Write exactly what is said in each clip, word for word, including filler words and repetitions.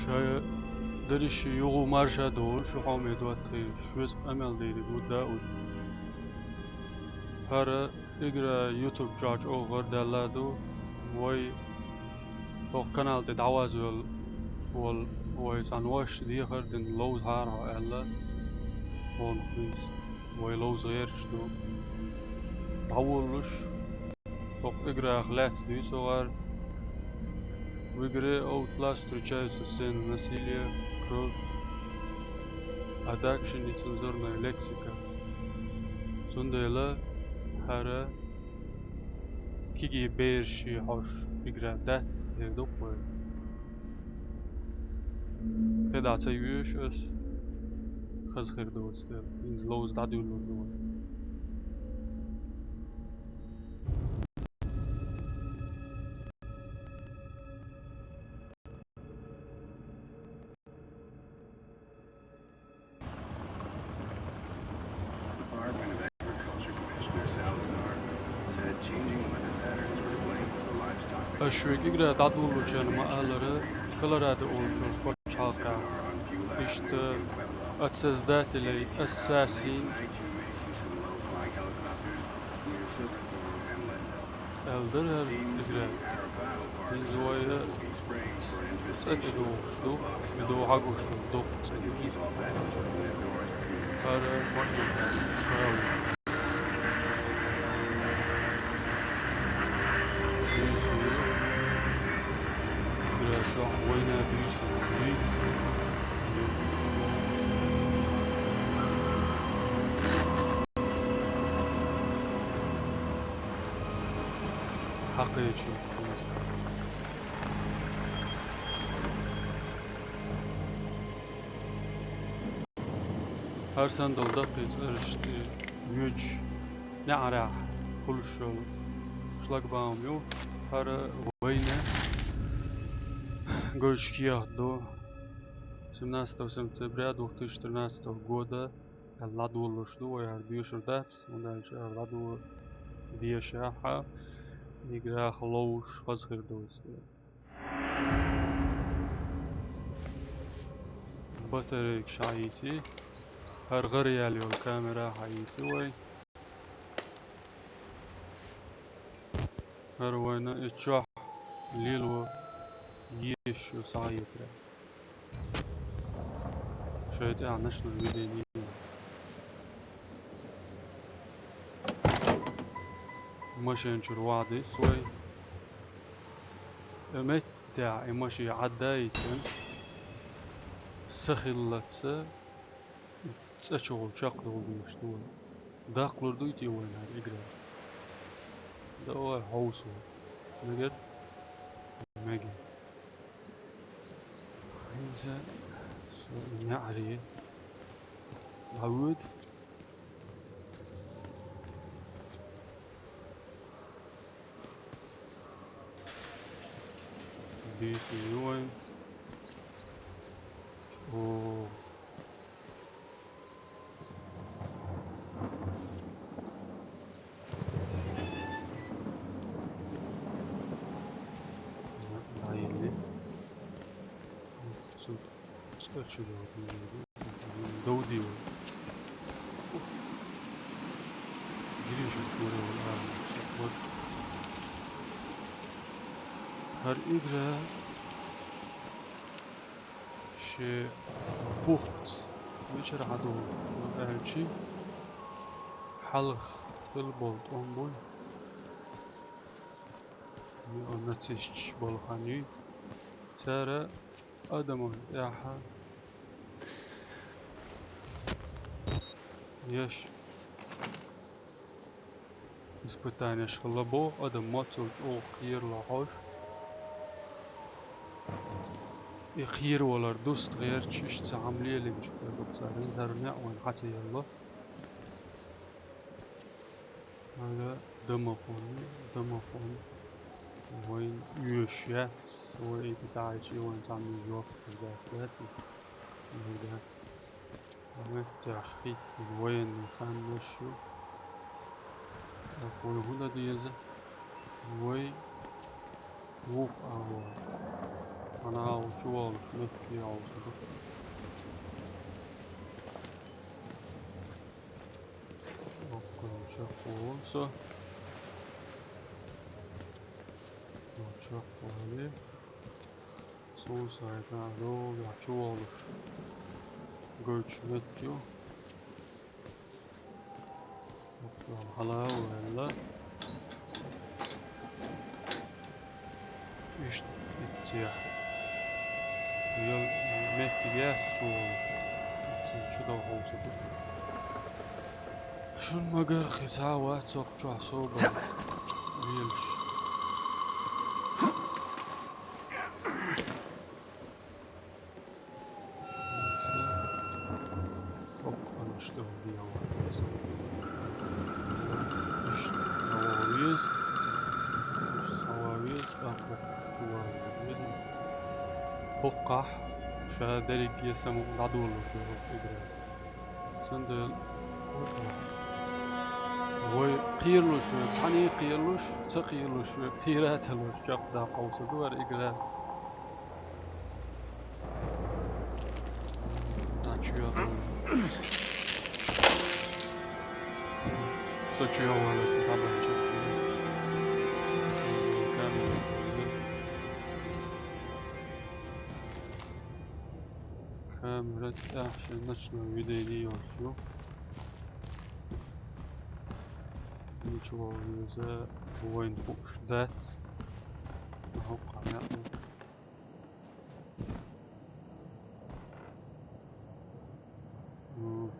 Ша дариша юха марша долуш, шу хьоме доттагӀий, шуьца къамел дийриг ву да уьш. ХӀара игра YouTube чохь чӀогӀа гӀар даьлла ду, вай хӀокху канал тӀе дӀавазавелла волу вай цхьа нош дехар дина ловзахьара хьо аьлла, хьуна хӀинца вай ловза гӀерташ ду. ДӀаволлуш, хӀокху играх лаьцна дуьйцу гӀар. В игре Outlast встречаются сцены насилия, кровь, а также нецензурная лексика. Цундела хӀара кегий бераш хьош игра дац, эр ду-кх вай. ХӀинца ца йоьшу ас, хаза хир доцу дела, хӀинца ловза дӀадуьйлур ду вай. Department of Agriculture Commissioner Salazar said changing weather patterns were to blame for the livestock. Аш векигра дӀадуллучарна ма-аллара, Колорадо олучу пачхьалкхехь, иштта от Создателей Assassin аьлла дара хӀара игра. Иза вай цӀа тӀедогӀуш ду, и догӀа хьагуш ду, доккха цӀа ду иза. ХӀара бакъ ду. Игра чохь вайна дуьйцу. Хьакхечу. ХӀара санна долу даккхий цӀараш тӀе воьдуш, неӀарехь хуьлуш йолу шлагбаум ю, хӀара вайна гойтуш кехат ду. Семнадцатого сентября две тысячи тринадцатого года аьлла дӀадолалуш ду, вай хӀара доьшур дац, хӀунда аьлча хӀара дӀадолалуш дешахь, играх ловзуш хаза хир доцу. Батарейкаш хьаийци, хӀара гӀара яьлла йолу камера хьаийци вай. ХӀара вайна и чохь лело езаш ю схьахетарехь. Шайн тӀехь начну видение. Машен чуьра вахьа дисс вай. И меттехь и машен Ӏадда а йитина, са хиллалц цӀа чухула чекхдовла дезаш ду вай. Даккхалур дуй те вайна хӀара игра? Давай хьовса вай. Мегар? Мега. ХӀинца со неӀаре дӀавоьду. Бийца ю вайн. О. ДӀаелли. Цу цӀа чу дов дийр. Грижа хӀара вара ара. ХӀара игра шен бухц мичара хьадолу аьлчи, хьалха хилла болу тӀом буй, неонацисташ болу хан юй, цара адаман тӀехь еш испытанеш хилла боху, адам мацалла чӀогӀа кхерало хьожуш. И кхеравалар дуста гӀерташ, иштта цхьа хӀума лелийча хир ду цара, хӀара неӀ вайна хьа ца елла. Ара дамахуна, дамахуна. Вайн оьшуш яц, вай и тӀаьхьачий вайн цхьаммо жоп хир дац, дац и? Хир дац. Меттехь хӀиттина военный ханнаш ю. ТӀаккха вай хӀун дан деза? Вай вукху агӀор. Ана, чу волуш метте йолуш ду. Оккхуьнчу хӀуманца. Чохь вали. Суна сайна догӀу чу волуш гойтуш метте ю. Хьала а ваьлла. Иштта иццехь. Йол меттигехь суна. Иццехь чу догӀу хьовсур ду. Шун магар хи схьа вац оккху чохь собар лелаш. Оккханаш тӀе дӀаяла. Иштта хьала веза. Хьала веза, тӀаккха хьала веза. ХӀокхахь ша дерриге самукъа дӀадолалуш верг игра. Цундела вай кхералуш верг, цхьаьна кхералуш, ца кхералуш верг, кхера а ца луш, чекхдаккха хьовсур ду хӀара игра. Дачу йоду. Со чу йогӀу, дӀабахча. Камера. Камера тӀехь шен ночной видение йолуш ю. Ничего, веза вайн хууш дац. ХӀокху неӀ. М.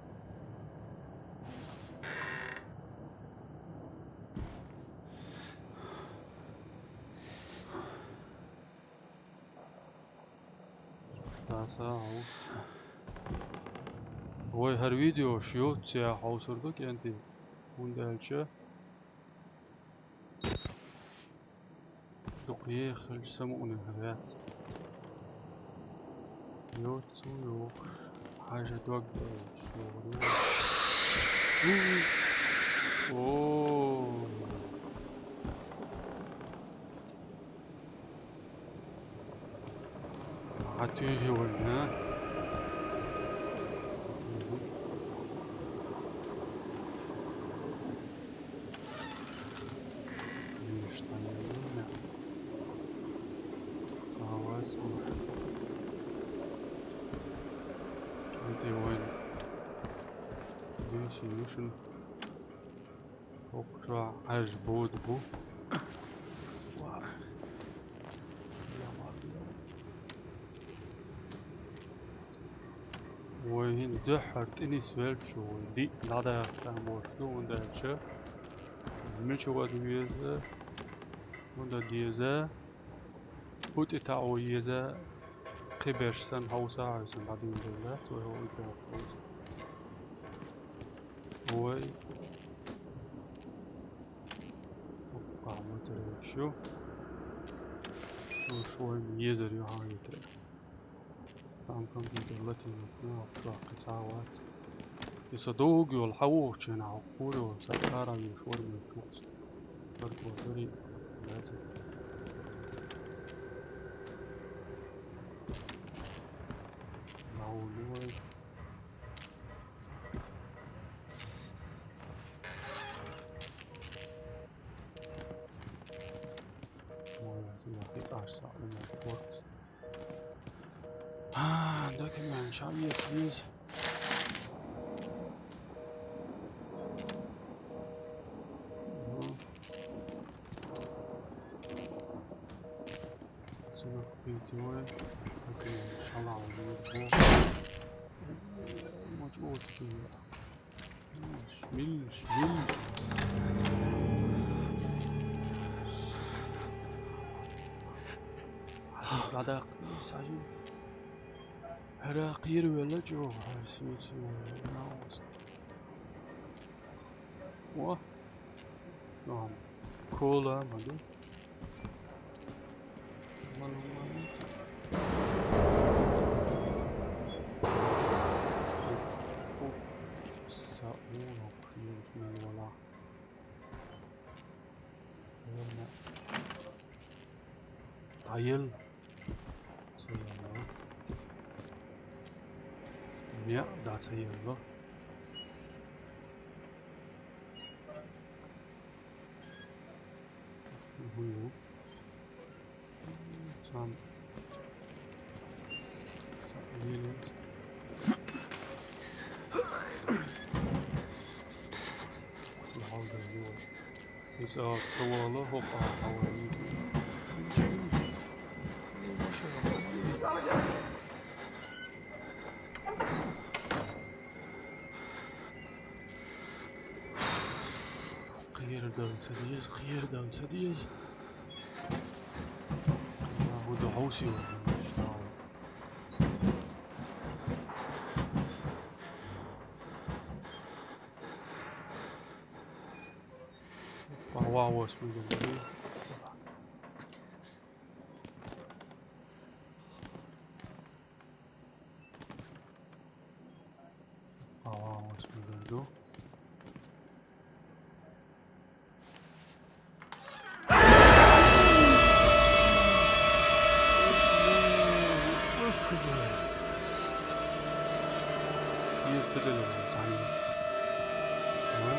Даса хьовс. Вай хӀара видеош ю, цӀа хьовсур ду кӀентий. ХӀунда аьлча дукха ехалча самукъане хӀара яц. Йоцу йохуш, хьажа дог баьлча йогӀур ю. О! Хьан туьйхи вайна? Веш тайна. Савас. Хьан туьйхи вайна? Веш, вешан. ХӀокху чохь Ӏаьржа бода бу. Вай хӀинца дуьххьара тӀе нисвелча, вай диъ дӀадаккха там болуш ду, хӀунда аьлча мича вада веза, хӀунда деза. ХӀу тӀе таӀо еза, кхиберш санна хьовса а хьовсина дӀадуьйна дац вай хӀу тӀе хьовса. Вай. Хьо мотор веш ю. Шу вайна езар ю хьан витар. Сан компьютер латийна, ну, хьо кхин схьа вац. И со догу йолу хьан вохучу хенахь хьо кхуьур йолу сан ара веш вара муьлхха. Барго дари. Лаьцна. Лаулуой. Ой, я хи аш са умер корт. А, документ, ша вес, вес. Мгм. Сынок, питьевой. Документ, шалал, вес, вес. Мочь отсюда. Шмил, шмил. Ладак, сажи. ХӀара кхийра велла чӀогӀа, хьайн сима-сима велла. О! Ам. Кола ма ду. Мала, мала. Са ура, хьийна вала. Верно. Тайыл. Ja, da hat er hier so. Mhm. Tamam. Tamam, hier links. Aldı, yok. Biz, aa, tavalı, hop, aa, tavalı. Qayerdan sürüyoruz, qayerdan sürüyoruz? Ya, bu da hoş yol. Wow, wow, wow, speed. Aa, hoş bulduk. Yırtılır. Ha?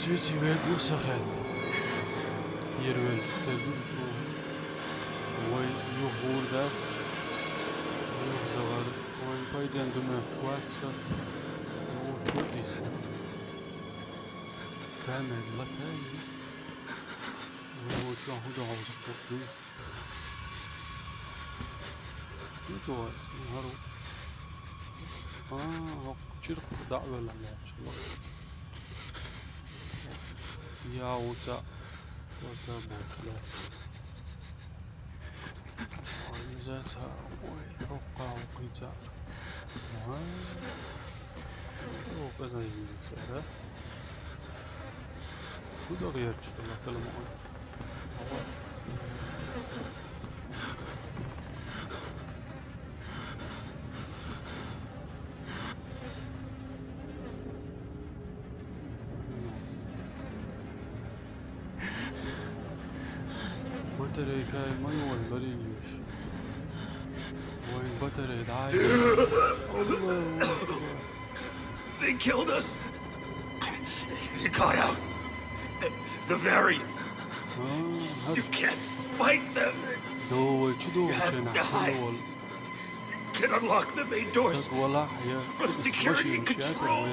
Здесь тебя гусахен. Первый, второй. Ой, юг burada. Юг da var. Ой, пойдем, думаю, хватится. О, что здесь? Камера, латая. Ой, вот что, куда он тут? Good boy. Aa, hok, çirk da böyle ne? Ya, o da, o da böyle. Ay, güzel sa-, oy, hok, hok, güzel. Ay. Yok, ben de yiyeyim şöyle. Bu da bir yer çıktı, bakalım. Батарейка, мой, ой, батарейка. Ой, батарейка, да. They killed us. They got out. The variants. You can't fight them. You have to hide. Can unlock the main doors from security control.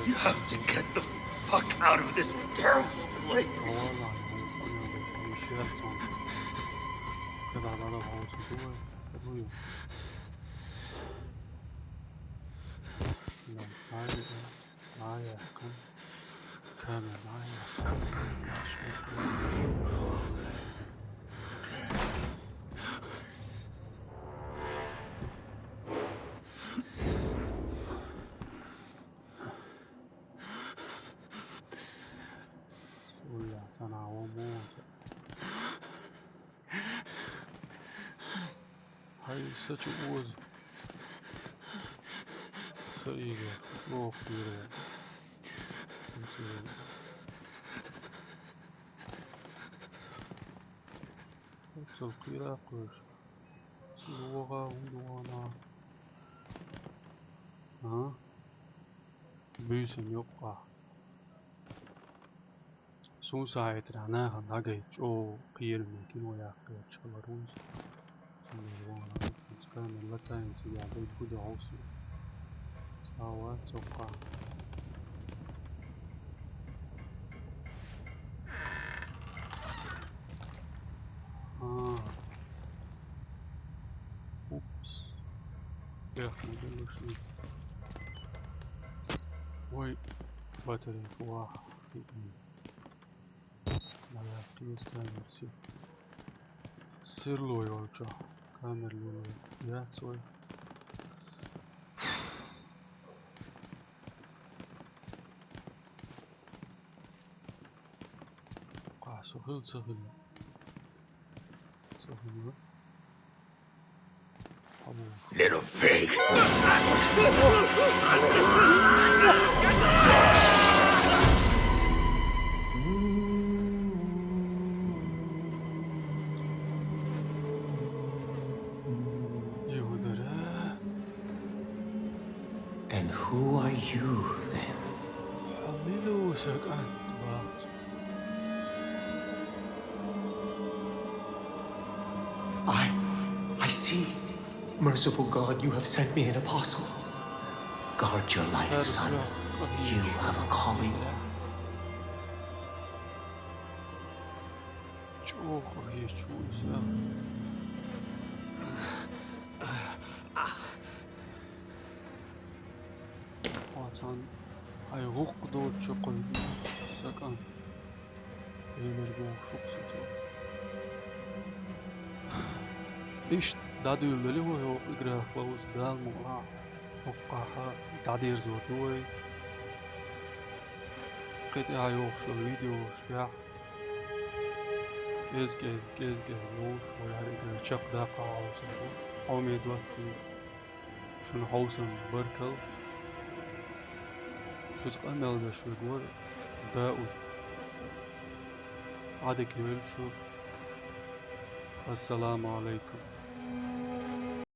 You have to get the fuck out of this terrible place. Hayır. Daha yakın. Kamera daha yakın. Ulan sana o mu olacak? Hayır, saçı Oğuz. Sayı yok. Yok, yürü. Çok iyi yapmış. Oha, oha. Ha? Büyüsün yok ah. Suusaayetira naha nagay coo qiirumi kino yaaqqiya chalaruus. Sinirwana. Iskana latayin si yaaqqiya kuda hausi. Sawa tsoqa. Ah. Oops. Ya, modelo shi. Wait. Battery. Wow. Naja, du bist ein bisschen. Sirlo yolcu. Kamerlo. Ya, sorry. Хил ца хила. Ца хила. Абу. Little pig. Иудара. And who are you then? Хьо мила ву, сакъан? Бах. I, I see. Merciful God, you have sent me an apostle. Guard your life, son. You have a calling. ЧӀоагӀа хьо хьечу ву иза. Хьо цхьана хьайн гӀуллакх доцучу кхойкху, сакъан. Элира боху шух сацо. Иштта дӀадуьйлале вай хӀокху играх ловза Дала мукъ лахь, хӀокхахь дӀадерзор ду вай. Кхин тӀаьхьа йогӀуш йолу видеошкахь кӀез-кӀез, кӀез-кӀез вовшах вай хӀара игра чекхдаккха хьовсур ду. Хьоме доттагӀий, шуна хьовсам баркалла. Шуьца къамел деш верг вара Дауд. Ӏадика йойла шу. Ассаламу Ӏалайкум.